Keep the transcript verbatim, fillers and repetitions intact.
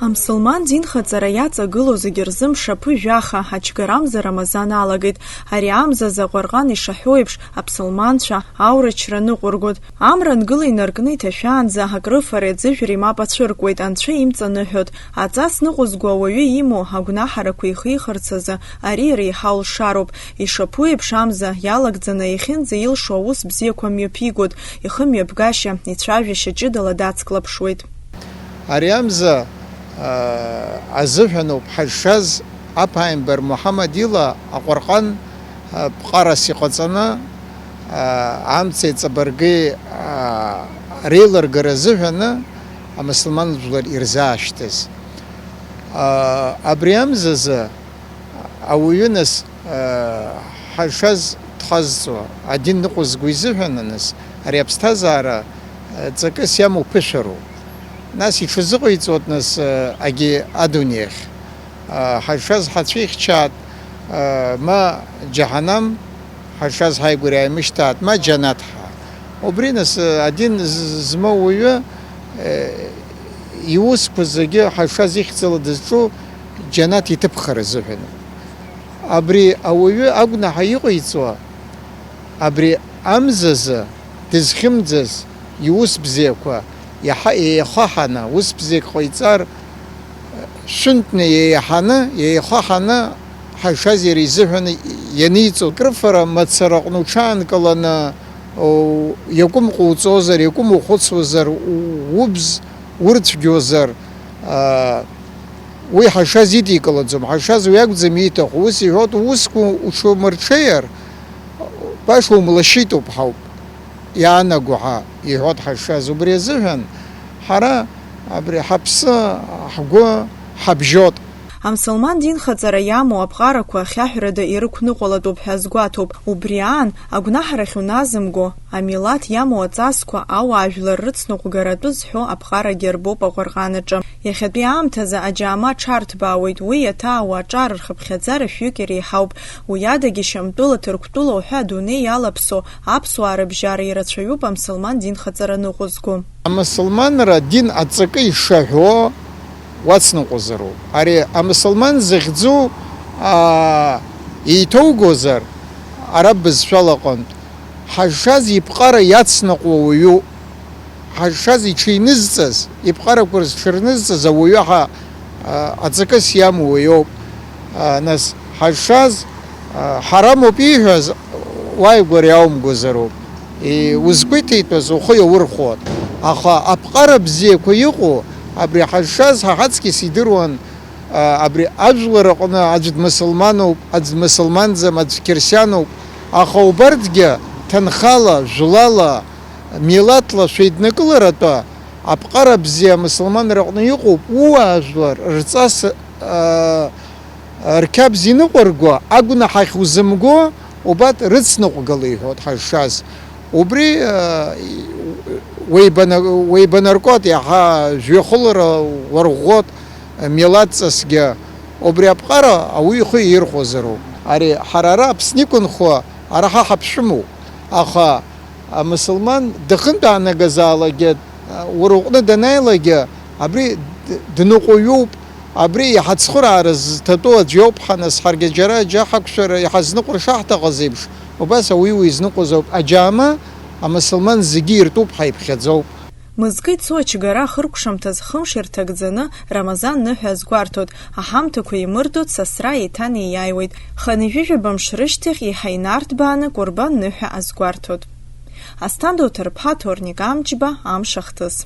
Амсылман динхаҵара иаҵагылоу зегьы рзы мшаԥы жәаха, ачгарамза Рамазан алагеит. Ари амзазы Аҟәарҟан ишаҳәо еиԥш, аԥсылманцәа аурычра ныҟәыргоит. Амра ангыла инаркны иҭашәаанӡа акрыфареи аӡыжәреи мап ацәыркуеит, анцәа имҵаныҳәоит. Аҵас ныҟәызго ауаҩы имоу агәнаҳарақәа ихихырц азы ари иара еиҳа улшароуп. Ишаԥу еиԥш амза иалагӡаны иахьынӡаилшо аус бзиақәа мҩаԥигоит, ихымҩаԥгашьа, ицәажәашьа ҷыдала дацклаԥшуеит. Ари амза, аа, азыҳәаноуп ҳазшаз аԥааимбар Муҳаммад ила Аҟәарҟан, аа, ԥҟарас иҟаҵаны, аа, амцеи ҵабырги, аа, реилыргара азыҳәаны амысылман жәлар ирзаашьҭыз. Аа, абри амзазы ауаҩы нас, аа, ҳазшаз дхазҵо, адин ныҟәызго изыҳәаны нас, ари аԥсҭазаара, аа, ҵакыс иамоу ԥышәароуп. Нас иҽазыҟаиҵоит нас, аа, агьи адунеихь. Ҳазшаз ҳацәихьчаат, ма џьаҳанам, ҳазшаз ҳаигәра иааимышьҭаат, ма џьанаҭ ҳәа. Убри нас, адин з-, змоу уаҩы, иусқәа зегьы ҳазшаз ихьӡала дызҿу џьанаҭ иҭыԥхара азыҳәан. Абри ауаҩы агәнаҳа иҟаиҵо, абри амзазы дызхьымӡаз иус бзиақәа иаҳа еихаҳаны, ус бзиак ҟаиҵар, шәынтәны еиҳаны, еихаҳаны ҳазшаз иара изыҳәан ианиҵо, акрыфара мацараҟны уҽаанкыланы, о, иакәым ҟауҵозар, иакәым ухәыцуазар, у-, убз урцәгьозар, а, уи ҳазшаз идикылаӡом, ҳазшаз уи акәӡам ииҭаху, ус иҳәоит, уусқәа уҽумырҽеир, баша умлашьитоуп ҳәоуп иаанаго ҳәа иҳәоит ҳазшаз. Убри азыҳәан ҳара абри ҳаԥсы, ҳгәы ҳабжьот. Амсылман динхаҵара иамоу аԥҟарақәа хьаҳәрада ирықәныҟәалатәуп ҳәа азгәаҭоуп. Убри аан, агәнаҳарахь уназымго, амилаҭ иамоу аҵасқәа ауаажәлар рыцныҟәгаратәы зҳәо аԥҟарагьы арбоуп Аҟәарҟанаҿы. Иахьатәи аамҭазы аџьаама аҽарҭбаауеит, уи иаҭаауа аҿар рхыԥхьаӡара шәҩык иреиҳауп. Уи адагьы Шьамтәыла, Ҭырқәтәыла уҳәа адунеи иалаԥсо аԥсуаа рыбжьара ирацәаҩуп амсылман динхаҵара ныҟәызго. Амысылманра дин аҵакы ишаҳәо уацныҟәозароуп. Ари амысылман захьӡу, аа, еиҭоугозар, араб бызшәала аҟынтә, ҳазшаз иԥҟара иацныҟәо уаҩуп. Ҳазшаз иҽинызҵаз, иԥҟарақәа рзы дшырнызҵаз ауаҩы ҳа, а, аҵакыс иамоу уаҩоуп. А, нас, ҳазшаз, а, ҳарамоуп ииҳәаз, уааигәара иаумгозароуп. И, узқәиҭитәыз ухы иаурхәот. Аха аԥҟара бзиақәа иҟоу, абри ҳазшаз ҳа ҳаҵкьыс идыруан, а, абри ажәлар аҟны аӡә дмысылмануп, аӡә дмысылманӡам, аӡә қьырсиануп. Аха убарҭгьы ҭынхала, жәлала, милаҭла шәеиднакыларатәы аԥҟара бзиа амысылманра аҟны иҟоуп, ууаажәлар рҵас, аа, рқьабз иныҟәырго, агәнаҳахь узымго, убарҭ рыцныҟәгала иҳәоит ҳазшаз. Убри, аа, уеибана-, уеибанаркуеит, иаҳа жәҩахылара уарӷәӷәоит, милаҭҵасгьы. Убри аԥҟара ауаҩы ихы иаирхәозароуп. Ари ҳара ара Аԥсны иқәынхо, ара ҳа ҳаԥшәымоуп. Аха амысылман дахынтәаанагазаалакгьы, уара уҟны данааилакгьы, абри д-, дныҟәаҩуп, абри иҳацхыраара зҭатәоу аӡә иоуп, ҳа нас ҳаргьы џьара џьа ҳақәшәара иҳазныҟәар шаҳҭахыз еиԥш, убас ауаҩы уизныҟәоз ауп. Аџьаама амысылман зегьы иртәуп, ҳаиԥхьаӡоуп. Мызкы ицо ачгара ахыркәшамҭаз хымш ирҭагӡаны, Рамазан ныҳәа азгәарҭоит, аҳамҭақәа еимырдоит, сасра еиҭанеиааиуеит. Хынҩажәижәаба мш рышьҭахь еиҳа инарҭбааны Кәырбан ныҳәа азгәарҭоит. Асҭанда Уҭарԥҳа, Ҭорник Амҷба, Амш ахҭыс.